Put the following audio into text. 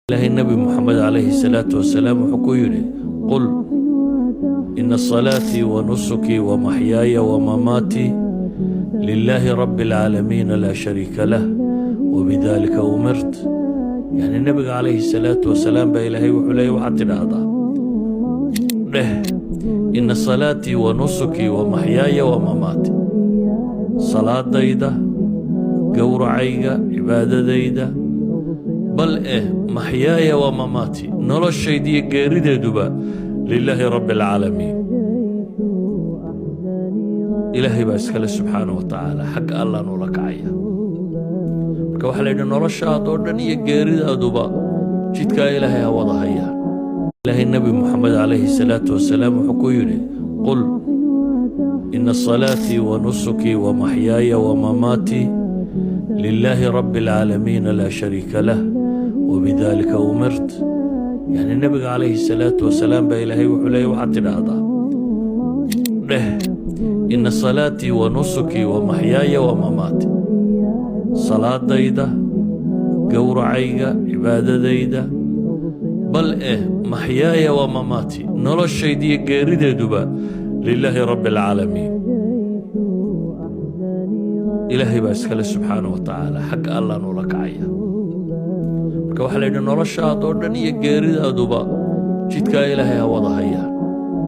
Ilaahay Nebi Moxamed calayhi salaatu wasalaam wuxuu ku yidhi: قل إن صلاتي ونسكي ومحياي ومماتي لله رب العالمين لا شريك له وبذلك أمرت. Yani nebiga calayhi salaatu wasalaam baa Ilaahay wuxuu leeyay: waxaad tidhaahdaa, dheh, إن صلاتي ونسكي ومحياي ومماتي, salaadayda, gowracayga, cibaadadayda, bal eh محياي ومماتي, noloshayda iyo geerideeduba, لله رب العالمين, Ilaahay baa iskale subxaana wa tacaala, xagga Allaan ula kacaya. Marka waxaa la yidhi noloshaadoo dhan iyo geeridaaduba jidkaa Ilaahay ha wada hayaan. Ilaahay Nebi Moxamed calayhi salaatu wasalaam wuxuu ku yidhi: قل إن صلاتي ونسكي ومحياي ومماتي لله رب العالمين لا شريك له وبذلك أمرت. Yani nebiga calayhi salaatu wasalaam baa Ilaahay wuxuu leeyay: waxaad tidhaahdaa, dheh, إن صلاتي ونسكي ومحياي ومماتي, salaadayda, gowracayga, cibaadadayda, bal eh محياي ومماتي, noloshayda iyo geerideeduba, لله رب العالمين, Ilaahay baa iskale subxaana wa tacaala, xagga Allaan ula kacaya. Marka waxaa la yidhi noloshaadoo dhan iyo geeridaaduba jidkaa Ilaahay ha wada hayaan.